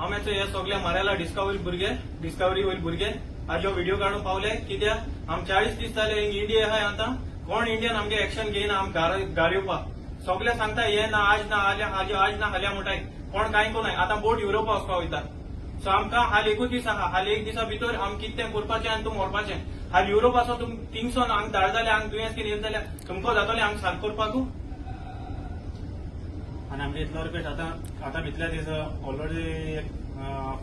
आमचे हे सगळे मारेला डिस्कवरी भुरगे, डिस्कवरी वयल भुरगे आज हो व्हिडिओ काडून पावले, कित्याक आम 40 दीस जाले इंडिया आहाय. आतां कोण इंडियन आमगे एक्शन घेयना. आम घार येवपाक सगळे सांगता, हे ना, आज ना, आल्या आज, आज ना हाल्या म्हणटाय. कोण कांय कोनाय. आतां बोट युरोपा वचपा वयता. सो आमकां हाल एकूच दीस आहा. हाल एक दिसा भितर आम कितें करपाचें आनी तूं मरपाचें. हाल युरोप आसो, तुम थिंगसोन हांग धाड जाल्यार, हांग दुयेंस कितें येयलें जाल्यार तुमकां जातलें हांग सारक करपाकू? आनी आमगे इतलो रिक्वेस्ट. आतां आतां इतले दीस, ऑलरेडी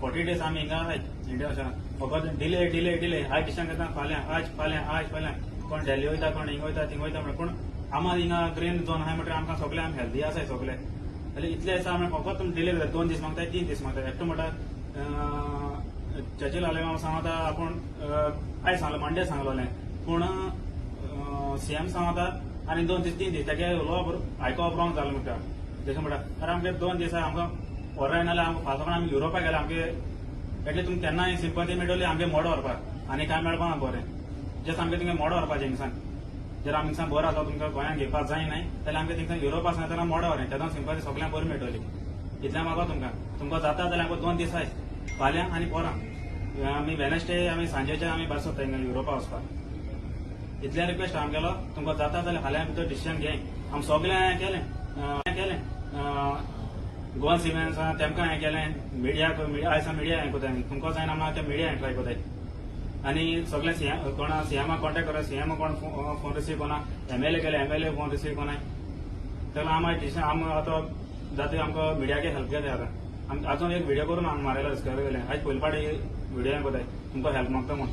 40 डेज आमी हिंगा आहाय इंडिया वचना. फकत डिले, डिले, डिले. आयज डिसिजन घेता, फाल्यां, आज फाल्यां, आज फाल्यां. कोण दिल्ली वयता, कोण हिंगा वयता, थिंग वयता म्हणून. पूण आमी हिंगा ग्रीन झोन आहाय म्हणटकीर आमकां सगळे आमी हेल्दी आसाय सगळे. जाल्यार इतले दिसा आमी फकत तुमी डिले करता. 2 दीस मागताय, 3 दीस मागताय. एकटो म्हणटा, चर्चिल आलेमांव सांगता, आपूण आयज सांगलो, मंडे सांगलोलें, पूण सीएम सांगता आनी 2 दीस, 3 दीस. तेगे उलोवप आयकोप रॉंग जालें म्हणटा. जशें म्हणटा, तर आमगे 2 दीस आमकां व्हराय, नाल्यार आमकां फांतोड आमी युरोपाक गेले. आमगे एटलीस्ट तुमकां केन्नाय सिंपती मेळटली. आमगे मोड व्हरपाक आनी कांय मेळपाक ना बरें. जस्ट आमगे तुमगे मोड व्हरपाचें हिंगसान. जर आमी हिंगसान बरो आसा, तुमकां गोंयांत घेवपाक जाय न्हय, जाल्यार आमगे थिंगसान युरोप आसा तेन्ना मोड व्हरें. तेन्ना सिंपती सगळ्यांक बरी मेळटली. इतलें मागो तुमकां. तुमकां जाता जाल्यार आमकां 2 दीस आयज, फाल्यां आनी परां. आमी वेनसडे आमी सांजेचे आमी भायर सरता हिंगा युरोपा वचपाक. इतलें रिक्वेस्ट आमगेलो, तुमकां जाता जाल्यार फाल्यां भितर डिसिजन घे. आमी सगळें केलें, केलें. गोवन सिमेंट्स तेमकां हें केलें. मिडियाक, आयज मिडिया हें कोताय. तुमकां जायना आमकां ते मिडिया हें ट्राय कोताय. आनी सगळे सीएम कोणा सीएमाक कॉन्टेक्ट करा, सीएम कोण फोन रिसीव कोना. एमएलए केले, एमएलए फोन रिसीव कोनाय. तेका आमी डिसिजन आम आतां जाता आमकां मिडियाके हेल्प घेता. आतां आमी अजून एक व्हिडिओ करून आमी मारयला डिस्कवरी गेले. आयज पयले पाटी व्हिडिओ कोताय, तुमकां हेल्प मागता म्हूण.